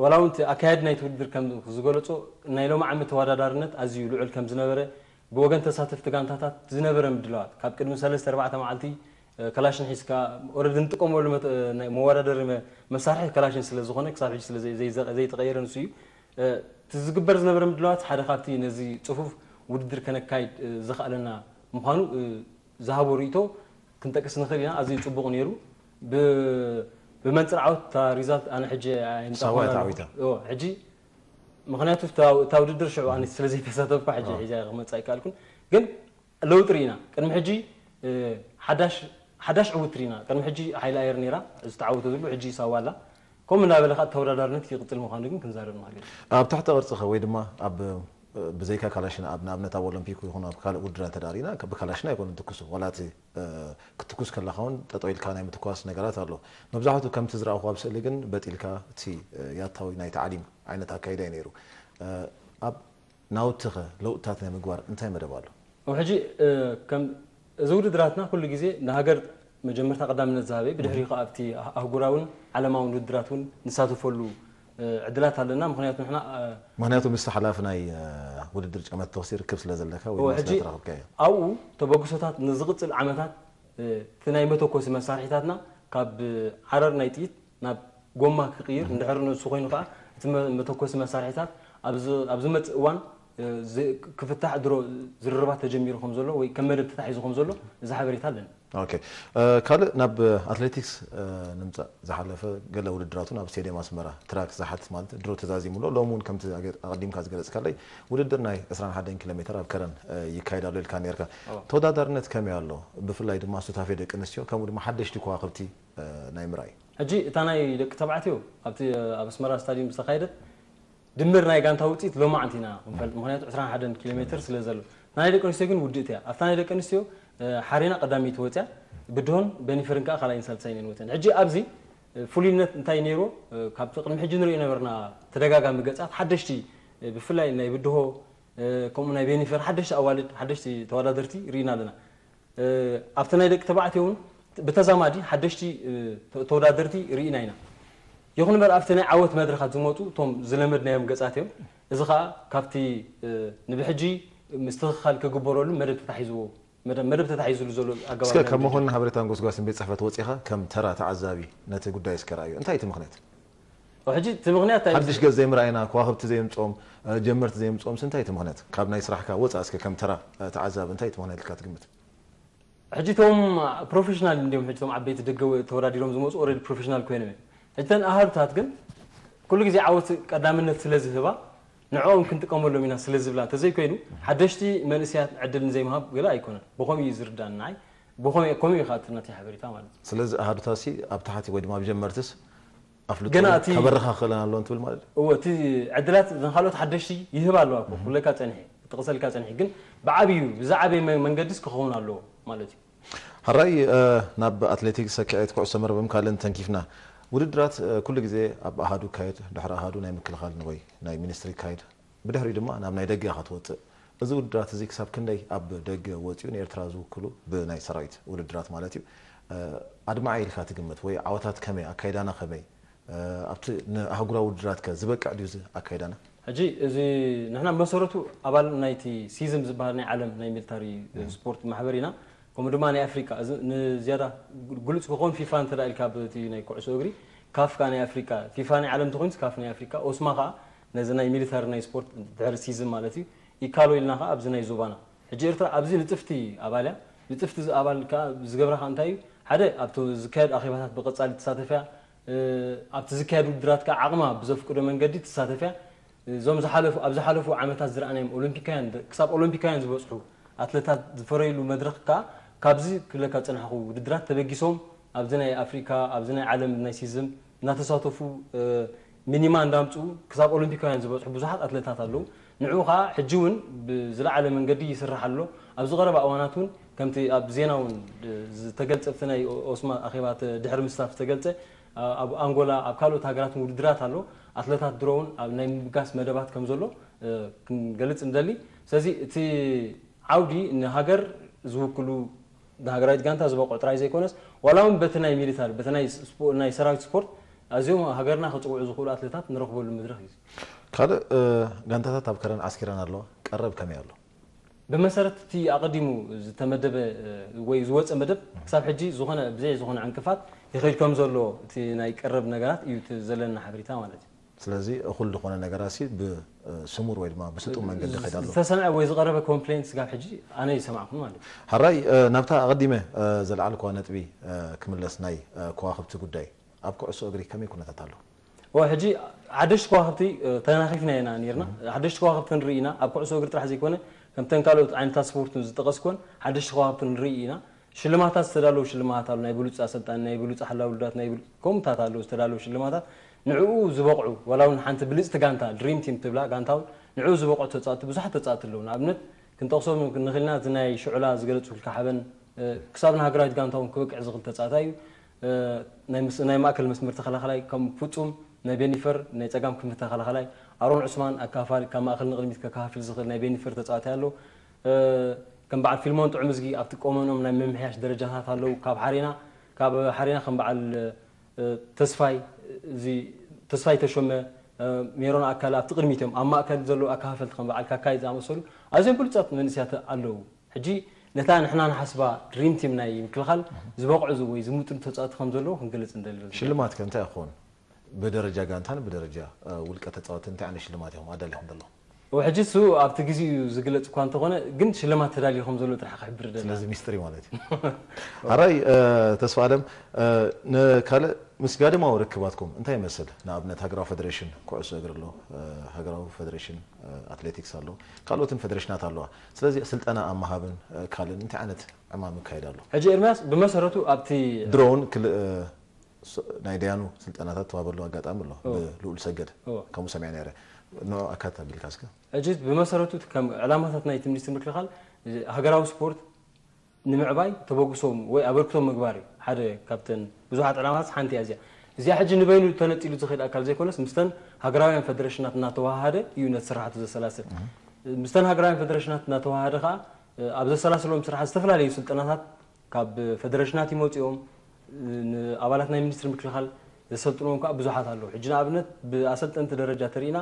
ዋላ እውን እቲ ኣካያዲ ናይቲ ውድድር ከም ዝገለፆ ናይ ሎሚ ዓመት ተወዳዳርነት ኣዝዩ ልዑል ከም ዝነበረ ብወገን ተሳተፍቲ ጋንታታት ዝነበረ ምድላዋት ካብ ቅድሚ ሰለስተ ኣርባዕተ መዓልቲ ከላሽን ሒዝካ ኦረዲ ንጥቀመሉ መዋዳደሪ መሳርሒ ከላሽን ስለ ዝኾነ ክሳብ ሕጂ ስለ ዘይተቐየረ ንሱ እዩ። እቲ ዝግበር ዝነበረ ምድላዋት ሓደ ካብቲ ነዚ ፅፉፍ ውድድር ከነካይድ ዘኽኣለና ምዃኑ ዝሃቦ ርእይቶ ክንጠቅስ ንኽእል ኢና። ኣዝዩ ፅቡቕ ነይሩ። ብመንፅር ዓወት እታ ሪዛልት ኣነ ሕጂ ሳዋ እያ ተዓዊታ። ሕጂ ምክንያቱ እታ ውድድር ሽዑ ኣነ ስለ ዘይተሳተፍኩ ሕጂ ሒዛ ክመፅእ ኣይከኣልኩን። ግን ለውጢ ርኢና። ቅድሚ ሕጂ ሓዳሽ ዕውት ርኢና። ቅድሚ ሕጂ ሓይሊ ኣየር ነይራ ዝተዓወተትሉ፣ ሕጂ ሳዋ ኣላ። ከምኡ እናበለ ከዓ ተወዳዳርነት ይቕፅል ምዃኑ ግን ክንዛረብ ንኽእል ኢና። ኣብ ትሕተ ቅርፂ ኸ ወይ ድማ ኣብ ብዘይካ ካላሽን ኣብ ንኣብነት ኣብ ኦሎምፒክ ይኹን ኣብ ካልእ ውድድር እንተ ርኢና ብካላሽን ኣይኮኑን ትኩሱ ዋላ እቲ ክትትኩስ ከለኻ እውን ጠጠው ኢልካ ናይ ምትኳስ ነገራት ኣሎ። መብዛሕትኡ ከምቲ ዝረኣኹ ኣብ ስእሊ ግን በጥ ኢልካ እቲ ያታዊ ናይ ታዕሊም ዓይነት ኣካይዳ እዩ ነይሩ። ኣብ ናውቲ ኸ ለውጥታት ናይ ምግባር እንታይ መደብ ኣሎ? ኣብ ሕጂ ከም እዚ ውድድራትና ኩሉ ግዜ ንሃገር መጀመርታ ቀዳምነት ዝሃበ ብድሕሪኡ ከዓ ኣብቲ ኣህጉራውን ዓለማውን ውድድራት እውን ንሳተፈሉ ዕድላት ኣለና። ምክንያቱ ንሕና ምክንያቱ ምስቲ ሓላፊ ናይ ውድድር ጨመት ተኽሲ ርክብ ስለ ዘለካ ወይ ድማ ስለ ተራኽብካዮ ኣብኡ ተበግሶታት ንዝቕፅል ዓመታት እቲ ናይ መተኮሲ መሳርሒታትና ካብ ዓረር ናይ ጥይት ናብ ጎማ ክቕይር እንድሕር ንሱ ኮይኑ ከዓ እቲ መተኮሲ መሳርሒታት ኣብ ዝመፅእ እዋን ክፍታሕ ድሮ ዝርርባት ተጀሚሩ ከም ዘሎ ወይ ከም መደብ ተታሒዙ ከም ዘሎ እዚ ሓበሬታ ኣለኒ። ኦኬ፣ ካልእ ናብ ኣትሌቲክስ ንምፃእ። ዝሓለፈ ገለ ውድድራት እውን ኣብ ስቴድየም ኣስመራ ትራክ ዝሓት ማለት ድሮ ተዛዚሙ ኣሎ። ሎም እውን ከምቲ ኣቐዲምካ ዝገለፅካለይ ውድድር ናይ ዕስራን ሓደን ኪሎ ሜትር ኣብ ከረን ይካየድ ኣሎ ኢልካ ነርካ። ተወዳዳርነት ከመይ ኣሎ? ብፍላይ ድማ ሱታፌ ደቂ ኣንስትዮ ከምኡ ድማ ሓደሽቲ ከዋክብቲ ናይ ምርኣይ። ሕጂ እታ ናይ ደቂ ተባዕትዮ ኣብቲ ኣብ ኣስመራ ስታድዩም ዝተኻየደት ድምር ናይ ጋንታ ውፅኢት ሎማዓንቲ ኢና ክንፈልጥ። ምክንያቱ ዕስራን ሓደን ኪሎ ሜትር ስለ ዘሎ። ናይ ደቂ ኣንስትዮ ግን ውድእቲ እያ። ኣብታ ናይ ደቂ ኣንስትዮ ሓሬና ቀዳመይቲ ወፅያ፣ ብድሆን በኒፈርን ከዓ ካልኣይን ሳልሳይን እየን ወፅየን። ሕጂ ኣብዚ ፍሉይነት እንታይ ነይርዎ? ካብቲ ቅድሚ ሕጂ ንሪኦ ነበርና ተደጋጋሚ ገፃት ሓደሽቲ ብፍላይ ናይ ብድሆ ከምኡ ናይ ቤኒፈር ሓደሽቲ ኣዋልድ ሓደሽቲ ተወዳደርቲ ርኢና ኣለና። ኣብቲ ናይ ደቂ ተባዕትዮ እውን ብተዛማዲ ሓደሽቲ ተወዳደርቲ ርኢና ኢና። ይኹን እምበር ኣብቲ ናይ ዓወት መድረኻት ዝመፁ እቶም ዝለመድናዮም ገፃት እዮም። እዚ ከዓ ካብቲ ንብሕጂ ምስትኽኻል ክግበረሉ መደብ ተታሒዝዎ መደብ ተታሒዝሉ ዘሎ ኣገባብ እስከ ካብ መኾንን ሓበሬታን ጎስጓስን ቤት ፅሕፈት ወፂኻ ከም ተራ ተዓዛቢ ነቲ ጉዳይ እስከ ረኣዮ። እንታይ እቲ ምኽንያት? ሕጂ እቲ ምኽንያት ሓድሽ ገፅ ዘይምርኣይና፣ ከዋኽብቲ ዘይምፅኦም፣ ጀመርቲ ዘይምፅኦም እንታይ እቲ ምኽንያት? ካብ ናይ ስራሕካ ወፃእ እስከ ከም ተራ ተዓዛቢ እንታይ እቲ ምኽንያት ኢልካ ትግምት? ሕጂ እቶም ፕሮፌሽናል እንዲዮም ሕጂ እቶም ዓበይቲ ደገ ተወዳዲሮም ዝመፁ ኦልሬዲ ፕሮፌሽናል ኮይኖም እዮም። ሕጂ እተን ኣሃዱታት ግን ኩሉ ግዜ ዓወት ቀዳምነት ስለ ዝህባ ንዕኦም ክንጥቀመሎም ኢና ስለ ዝብላ እንተዘይኮይኑ ሓደሽቲ መንእሰያት ዕድል ንዘይምሃብ ገለ ኣይኮነን። ብኸምኡ እዩ ዝርዳን ንዓይ። ብኸምኡ ከምኡ እዩ ከዓ እቲ ናተይ ሓበሬታ ማለት እዩ። ስለዚ ኣሃዱታሲ ኣብ ታሕቲ ወይ ድማ ኣብ ጀመርትስ ኣፍልጦ ገና እቲ ከበረኻኽለን ኣለዎ እንትብል ማለት እዩ። እዎ እቲ ዕድላት ንካልኦት ሓደሽቲ ይህብ ኣለዋ እኮ ኩለካ ፀኒሐ ጥቕሰልካ ፀኒሐ ግን ብዓብዩ ብዝዓበየ መንገድስ ክኸውን ኣለዎ ማለት እዩ። ሕራይ ናብ ኣትሌቲክስ፣ ሰኪዔት፣ ኩዕሶ መርበብን ካልእን ተንኪፍና። ውድድራት ኩሉ ግዜ ኣብ ኣሃዱ ይካየድ፣ ድሕሪ ኣሃዱ ናይ ምክልኻል ወይ ናይ ሚኒስትሪ ይካየድ፣ ብድሕሪኡ ድማ ናብ ናይ ደገ ኢኻ ትወፅእ። እዚ ውድድራት እዚ ክሳብ ክንደይ ኣብ ደገ ወፂኡ ንኤርትራ ዝውክሉ ብናይ ሰራዊት ውድድራት ማለት እዩ ኣድማዒ ኢልካ ትግምት ወይ ዓወታት ከመይ ኣካይዳና ከመይ ኣብቲ ንኣህጉራዊ ውድድራት ከ ዝበቅዕ ድዩ እዚ ኣካይዳና? ሕጂ እዚ ንሕና መሰረቱ ኣባል ናይቲ ሲዝም ዝበሃል ናይ ዓለም ናይ ሚሊታሪ ስፖርት ማሕበር ኢና። ከምኡ ድማ ናይ ኣፍሪካ እዚ ንዝያዳ ግሉፅ ክኸውን ፊፋ እንተ ኢልካ በቲ ናይ ኩዕሶ እግሪ ካፍ ከዓ ናይ ኣፍሪካ ፊፋ ናይ ዓለም ተኮይኑስ ካፍ ናይ ኣፍሪካ ኦስማ ከዓ ነዚ ናይ ሚሊታሪ ናይ ስፖርት ድሕሪ ሲዝም ማለት እዩ ይካሎ ኢልና ከዓ ኣብዚ ናይ ዞባና ሕጂ ኤርትራ ኣብዚ ንፅፍቲ ኣባል እያ። ንፅፍቲ ኣባል ከዓ ዝገብራ ከዓ እንታይ እዩ ሓደ ኣብቲ ዝካየድ ኣኼባታት ብቐፃሊ ትሳተፍ እያ። ኣብቲ ዝካየድ ውድድራት ከዓ ዓቕማ ብዘፍቅዶ መንገዲ ትሳተፍ እያ። እዞም ዝሓለፉ ኣብ ዝሓለፉ ዓመታት ዝረኣናዮም ኦሎምፒካውያን ክሳብ ኦሎምፒካውያን ዝበፅሑ ኣትለታት ዝፈረይሉ መድረኽ ከዓ ካብዚ ክብለካ ዝፀናሕኹ ውድድራት ተበጊሶም ኣብዚ ናይ ኣፍሪካ ኣብዚ ናይ ዓለም ናይ ሲዝም እናተሳተፉ ሚኒማ እንዳምፅኡ ክሳብ ኦሎምፒካውያን ዝበፅሑ ብዙሓት ኣትለታት ኣለዉ። ንዕኡ ከዓ ሕጂ እውን ብዝለዓለ መንገዲ ይስራሕ ኣሎ። ኣብዚ ቀረባ እዋናት እውን ከምቲ ኣብ ዜና እውን ዝተገልፀ ኣብቲ ናይ ኦስማ ኣኼባ ድሕሪ ምስታፍ ዝተገልፀ ኣብ ኣንጎላ ኣብ ካልኦት ሃገራት ውድድራት ኣሎ። ኣትለታት ድሮ እውን ኣብ ናይ ምብጋስ መደባት ከም ዘሎ ክንገልፅ ንደሊ። ስለዚ እቲ ዓውዲ ንሃገር ዝውክሉ ንሃገራዊት ጋንታ ዝበቕዑ ጥራይ ዘይኮነስ ዋላ እውን በቲ ናይ ሚሊታሪ በቲ ናይ ሰራዊት ስፖርት ኣዝዮም ሃገርና ክፅውዑ ዝኽእሉ ኣትሌታት ንረኽበሉ መድረኽ እዩ። ካልእ ጋንታታት ኣብ ከረን ዓስኪረን ኣለዋ። ቀረብ ከመይ ኣሎ? ብመሰረት እቲ ኣቐዲሙ ዝተመደበ ወይ ዝወፀ መደብ ክሳብ ሕጂ ዝኾነ ብዘይ ዝኾነ ዕንቅፋት ይኸይድ ከም ዘሎ እቲ ናይ ቀረብ ነገራት እዩ እቲ ዘለና ሓበሬታ ማለት እዩ። ስለዚ እኹል ዝኾነ ነገራት ሲ ብስሙር ወይ ድማ ብስጡም መንገዲ ይኸይድ ኣሎ። ዝተሰምዐ ወይ ዝቐረበ ኮምፕሌንት ስጋብ ሕጂ ኣነ ይሰማዕኩን ማለት እዩ። ሕራይ ናብታ ኣቐዲመ ዘልዓልኳ ነጥቢ ክምለስ ናይ ከዋኽብቲ ጉዳይ ኣብ ኩዕሶ እግሪ ከመይ ኩነታት ኣሎ? እወ ሕጂ ሓደሽቲ ከዋኽብቲ ተናኺፍና ኢና ነርና። ሓደሽቲ ከዋኽብቲ ንርኢ ኢና ኣብ ኩዕሶ እግሪ ጥራሕ ዘይኮነ ከምተን ካልኦት ዓይነታት ስፖርት ዝጠቐስኩን ሓደሽቲ ከዋኽብቲ ንርኢ ኢና። ሽልማታት ዝተዳለዉ ሽልማታት ኣለዉ ናይ ብሉፅ ኣሰልጣኒ ናይ ብሉፅ ሓላዊ ውሉዳት ናይ ከምኡታት ኣለዉ ዝተዳለዉ ሽልማታት ንዕኡ ዝበቕዑ ዋላ እውን ሓንቲ ብልፅቲ ጋንታ ድሪም ቲም ትብላ ጋንታ እውን ንዕኡ ዝበቕዑ ተፃወቲ ብዙሓት ተፃወቲ ኣለዉ ንኣብነት ክንጠቕሶም ንኽልና እዚ ናይ ሽዑላ ዝገለፅኩልካ ሓበን ክሳብ ንሃገራዊት ጋንታ እውን ክበቅዕ ዝኽእል ተፃዋታይ እዩ። ናይ ማእከል መስመር ተኸላኸላይ ከም ፍፁም ናይ ቤኒፈር ናይ ፀጋም ክንፊ ተኸላኸላይ ኣሮን ዑስማን ኣካፋል ካብ ማእከል ንቕድሚት ከከፋፍል ዝኽእል ናይ ቤኒፈር ተፃዋታይ ኣሎ። ከም በዓል ፊልሞን ጥዑምዝጊ ኣብቲ ቆመኖም ናይ ምምሕያሽ ደረጃታት ኣለዉ ካብ ሓሬና ካብ ሓሬና ከም በዓል ተስፋይ እዚ ተስፋይ ተሾመ ሜሮን ኣካል ኣብቲ ቅድሚት እዮም ኣብ ማእከል ዘለዉ ኣካፋፈልቲ ከም በዓል ካካይ ዝኣመሰሉ ኣዝዮም ብሉፃት መንእስያት ኣለዉ። ሕጂ ነታ ንሕና ንሓስባ ድሪም ቲም ናይ ምክልኻል ዝበቕዑ ወይ ዝምጥኑ ተፃወቲ ከም ዘለዉ ክንገልፅ ንደሊ። ሽልማት ከ እንታይ ክኸውን? ብደረጃ ጋንታን ብደረጃ ውልቀ ተፃወቲ እንታይ ዓይነት ሽልማት ኢኹም ኣዳሊኹም ዘለኹም? ሕጂ እሱ ኣብቲ ግዜ እዩ ዝግለፅ እኳ እንተኾነ ግን ሽልማት ተዳልዩ ከም ዘሎ ጥራሕ ክሕብር ደላ። ስለዚ ሚስጥር እዩ ማለት እዩ። ኣራይ ተስፋ ኣለም ንካልእ ምስ ጋደማዊ ርክባትኩም እንታይ ይመስል? ንኣብነት ሃገራዊ ፌደሬሽን ኩዕሶ እግሪ ኣሎ፣ ሃገራዊ ፌደሬሽን ኣትሌቲክስ ኣሎ፣ ካልኦትን ፌደሬሽናት ኣለዋ። ስለዚ ስልጠና ኣብ ምሃብን ካልእን እንታይ ዓይነት ዕማም ይካየድ ኣሎ? ሕጂ ኤርምያስ ብመሰረቱ ኣብቲ ድሮ እውን ክልእ ናይ ደያኑ ስልጠናታት ተዋበሉ ኣጋጣሚ ኣሎ ብልኡል ሰገድ ከምኡ ሰሚዐ ነረ። ንዑ ኣካት ኣቢልካ እስከ። ሕጂ ብመሰረቱ ከም ዕላማታት ናይቲ ሚኒስትሪ ምክልኻል ሃገራዊ ስፖርት ንምዕባይ ተበግሶም ወይ ኣበርክቶም ምግባር እዩ። ሓደ ካብተን ብዙሓት ዕላማታት ሓንቲ እያ እዚኣ። እዚኣ ሕጂ ንበይኑ ተነፂሉ ዝኽእል ኣካል ዘይኮነስ ምስተን ሃገራውያን ፌደሬሽናት እናተዋሃደ እዩ ነቲ ስራሕቱ ዘሰላስል። ምስተን ሃገራውያን ፌደሬሽናት እናተዋሃደ ከዓ ኣብ ዘሰላስሎም ስራሓት ዝተፈላለዩ ስልጠናታት ካብ ፈደረሽናት ይመፅኦም ንኣባላት ናይ ሚኒስትሪ ምክልኻል ዘሰልጥንዎም ከዓ ብዙሓት ኣለዉ። ሕጂ ንኣብነት ብኣሰልጠንቲ ደረጃ ተሪእና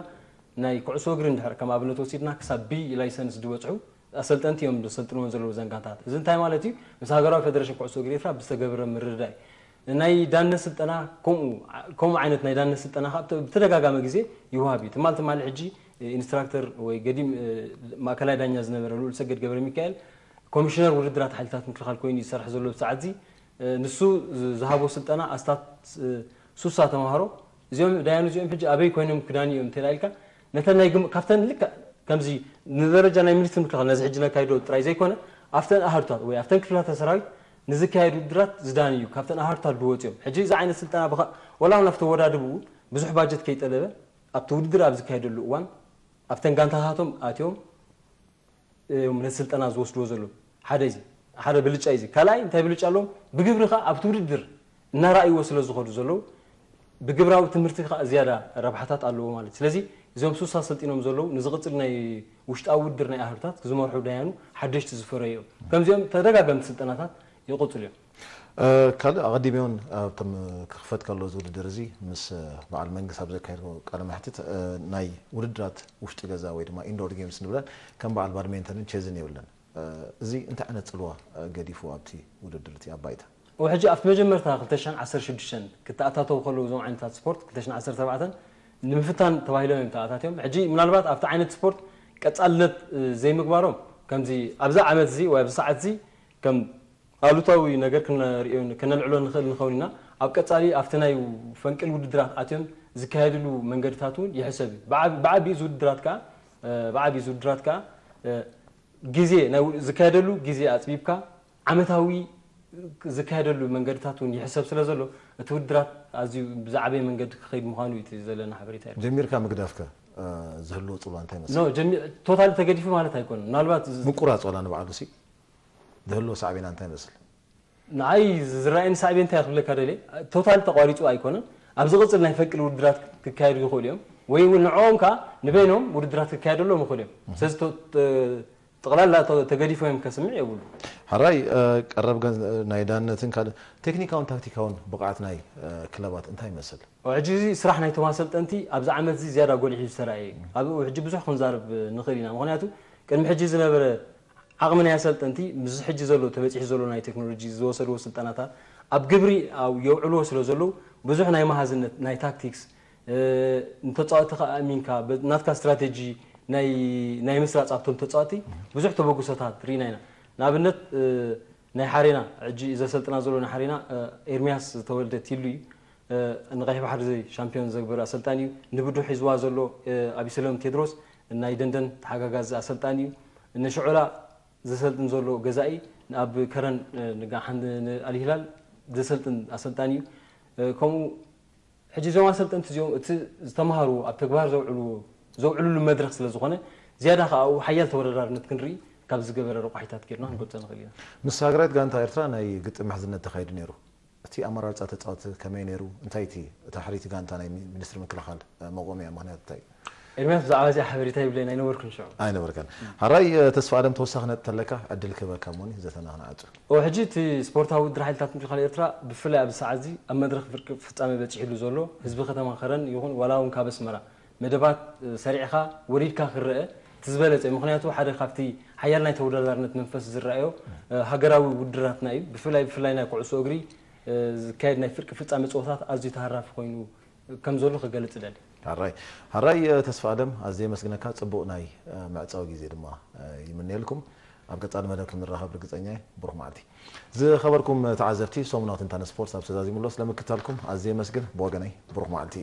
ናይ ኩዕሶ እግሪ እንድሕር ከም ኣብነት ወሲድና ክሳብ ቢ ላይሰንስ ዝበፅሑ ኣሰልጠንቲ እዮም ዘሰልጥንዎም ዘለዉ ዘን ጋንታታት። እዚ እንታይ ማለት እዩ? ምስ ሃገራዊ ፈደረሽን ኩዕሶ እግሪ ኤርትራ ብዝተገብረ ምርድዳእ እዩ። ናይ ዳነ ስልጠና ከምኡ ከምኡ ዓይነት ናይ ዳነ ስልጠና ከዓ ብተ- ብተደጋጋሚ ግዜ ይወሃብ እዩ። ትማል ትማሊ ሕጂ ኢንስትራክተር ወይ ገዲም ማእከላይ ዳኛ ዝነበረ ልኡል ሰገድ ገብረ ሚካኤል ኮሚሽነር ውድድራት ሓይልታት ምክልኻል ኮይኑ ይሰርሕ ዘሎ ብሰዓት እዚ ንሱ ዝሃቦ ስልጠና ኣስታት ሱሳ ተምሃሮ እዚኦም ዳያኑ እዚኦም ሕጂ ኣበይ ኮይኖም ክዳኒ እዮም እንተ ኢልካ ነተን ናይ ግም ካብተን ልክዕ ከምዚ ንደረጃ ናይ ሚኒስትሪ ምክልኻል ነዚ ሕጂ ነካይዶ ጥራይ ዘይኮነ ኣብተን ኣሃዱታት ወይ ኣብተን ክፍላተ ሰራዊት ንዝካየዱ ውድድራት ዝዳኒ እዩ። ካብተን ኣሃዱታት ዝወፅኦም ሕጂ እዚ ዓይነት ስልጠና ብኸ- ወላ እውን ኣብቲ ወዳድብኡ ብዙሕ ባጀት ከይጠለበ ኣብቲ ውድድር ኣብ ዝካየደሉ እዋን ኣብተን ጋንታታቶም ኣትዮም እዮም ነቲ ስልጠና ዝወስድዎ ዘለዉ። ሓደ እዚ ሓደ ብልጫ እዩ። ካልኣይ እንታይ ብልጫ ኣለዎም? ብግብሪ ከዓ ኣብቲ ውድድር እናረኣይዎ ስለ ዝኸዱ ዘለዉ ብግብራዊ ትምህርቲ ከዓ ዝያዳ ረብሓታት ኣለዎ ማለት እዩ። ስለዚ እዞም ሱሳ ሰልጢኖም ዘለዉ ንዝቕፅል ናይ ውሽጣዊ ውድድር ናይ ኣህሉታት ክዝመርሑ ዳያኑ ሓደሽቲ ዝፈረዩ እዮም። ከምዚኦም ተደጋገምቲ ስልጠናታት ይቕፅሉ እዮም። ካልእ ኣቐዲመ እውን ኣብቶም ክኽፈት ከሎ እዚ ውድድር እዚ ምስ በዓል መንግስት ኣብ ዘካየድኩ ቃለ መሕትት ናይ ውድድራት ውሽጢ ገዛ ወይ ድማ ኢንዶር ጌምስ ንብለን ከም በዓል ባድሜንተንን ቼዝን የብለን። እዚ እንታይ ዓይነት ፅልዋ ገዲፉ ኣብቲ ውድድር እቲ ኣብ ባይታ? ሕጂ ኣብቲ መጀመርታ ክልተ ሽሕን ዓሰርተ ሽዱሽተን ክተኣታተው ከለዉ እዞም ዓይነታት ስፖርት ክልተ ሽሕን ዓሰርተ ኣርባዕተን ንምፍታን ተባሂሎም እዮም ተኣታትዮም። ሕጂ ምናልባት ኣብቲ ዓይነት ስፖርት ቀፃልነት ዘይምግባሮም ከምዚ ኣብዚ ዓመት እዚ ወይ ኣብዚ ሰዓት እዚ ከም ኣሉታዊ ነገር ክንሪኦ ከነልዕሎ ንኽእል ንኸውን ኢና። ኣብ ቀፃሊ ኣብቲ ናይ ፈንቅል ውድድራት ኣትዮም ዝካየድሉ መንገድታት እውን ይሕሰብ እዩ። ብዓብ- ብዓቢኡ እዚ ውድድራት ከዓ ብዓቢኡ እዚ ውድድራት ከዓ ግዜ ናይ ው- ዝካየደሉ ግዜ ኣፅቢብካ ዓመታዊ ዝካየደሉ መንገድታት እውን ይሕሰብ ስለ ዘሎ እቲ ውድድራት ኣዝዩ ብዝዓበየ መንገዲ ክኸይድ ምዃኑ እዩ እቲ ዘለና ሓበሬታ። ጀሚርካ ምግዳፍከ ዝህልዎ ፅልዋ እንታይ መስል? ቶታሊ ተገዲፉ ማለት ኣይኮነን። ምናልባት ምቁራፅ ዋላ ንባዕሉ ሲ ዝህልዎ ሳዕቤና እንታይ መስል? ንዓይ ዝረኣየኒ ሳዕቤን እንታይ ክብለካ ደልየ ቶታሊ ተቋሪፁ ኣይኮነን። ኣብ ዝቕፅል ናይ ፈንቅል ውድድራት ክካየዱ ይኽእሉ እዮም ወይ እውን ንዕኦም ከዓ ንበይኖም ውድድራት ክካየደሎም ይኽእሉ እዮም። ስለዚ ቶ- ተ- ጠቕላላ ተ- ተገዲፎም እዮም ከስምዕ የብሉ። ሕራይ ቀረብ ገንዘብ ናይ ዳነትን ካልእ ቴክኒካውን ታክቲካውን ብቕዓት ናይ ክለባት እንታይ ይመስል? ሕጂ እዚ ስራሕ ናይቶም ኣሰልጠንቲ ኣብዚ ዓመት እዚ ዝያዳ ጎሊሑ ዝተረኣየ እዩ። ኣብኡ ሕጂ ብዙሕ ክንዛረብ ንኽእል ኢና። ምኽንያቱ ቅድሚ ሕጂ ዝነበረ ዓቕሚ ናይ ኣሰልጠንቲ ምስ ሕጂ ዘሎ ተበፂሑ ዘሎ ናይ ቴክኖሎጂ ዝወሰድዎ ስልጠናታት ኣብ ግብሪ የውዕልዎ ስለ ዘለዉ ብዙሕ ናይ መሃዝነት ናይ ታክቲክስ ንተፃወቲ ከዓ ኣሚንካ ናትካ ስትራቴጂ ናይ ምስራፅ ኣብቶም ተፃወቲ ብዙሕ ተበግሶታት ርኢና ኢና። ንኣብነት ናይ ሓሬና ሕጂ ዘሰልጥና ዘሎ ናይ ሓሬና ኤርሚያስ ዝተወልደ ቲሉ እዩ። ንቀይሕ ባሕሪ ሻምፒዮን ዘግበረ ኣሰልጣኒ እዩ። ንብዱ ሒዝዋ ዘሎ ኣቢሰሎም ቴድሮስ ናይ ደንደን ተሓጋጋዚ ኣሰልጣኒ እዩ። ንሽዑላ ዘሰልጥን ዘሎ ገዛኢ ኣብ ከረን ንኣልሂላል ዘሰልጥን ኣሰልጣኒ እዩ። ከምኡ ሕጂ እዞም ኣሰልጠንቲ እዚኦም እቲ ዝተምሃሩ ኣብ ተግባር ዘውዕሉ ዘውዕሉሉ መድረኽ ስለ ዝኾነ ዝያዳ ከኣኡ ሓያል ተወዳዳርነት ክንርኢ ካብ ዝገበረ ረቋሒታት ጌርና ክንገልፆ ንኽእል ኢና። ምስ ሃገራዊት ጋንታ ኤርትራ ናይ ግጥም ምሕዝነት ተኻይዱ ነይሩ። እቲ ኣመራርፃ ተፃወቲ ከመይ ነይሩ? እንታይ እቲ እታ ሕሪቲ ጋንታ ናይ ሚኒስትሪ ምክልኻል መቆሚያ ምክንያት እንታይ? ኤርሚያስ ብዛዕባ እዚኣ ሓበሬታ ይብለይን ኣይነበርኩን ሽዑ። ኣይነበርካን። ሓራይ ተስፋ ኣለም ተወሳኺ ነጥቢ ተለካ ዕድል ክህበካ እሞኒ ዘተና ክንዓፁ። ኦ ሕጂ እቲ ስፖርታዊ ውድድር ሓይልታት ምክልኻል ኤርትራ ብፍላይ ኣብዚ ሰዓት እዚ ኣብ መድረኽ ፍርቂ ፍጻሜ በፂሕሉ ዘሎ ህዝቢ ከተማ ከረን ይኹን ዋላ እውን ካብ ኣስመራ መደባት ሰሪዕኻ ወሪድካ ክረአ እቲ ዝበለፀ ምክንያቱ ሓደ ካብቲ ሓያል ናይ ተወዳዳርነት መንፈስ ዝረኣዮ ሃገራዊ ውድድራትና እዩ። ብፍላይ ብፍላይ ናይ ኩዕሶ እግሪ ዝካየድ ናይ ፍርቂ ፍጻሜ ፀወታት ኣዝዩ ተሃራፊ ኮይኑ ከም ዘሎ ክገልጽ እደሊ። ሓራይ ሓራይ ተስፋ ኣለም ኣዝየ የመስግነካ። ጽቡቕ ናይ መዕጸዊ ግዜ ድማ ይምነየልኩም። ኣብ ቀጻሊ መደብ ክንራኸብ ርግጸኛ እየ። ብሩኽ መዓልቲ። ዝኸበርኩም ተዓዘብቲ፣ ሰሙናዊ ትንታነ ስፖርት ኣብ ተዛዚሙ ኣሎ። ስለምክታልኩም ኣዝየ የመስግን። ብወገነይ ብሩኽ መዓልቲ።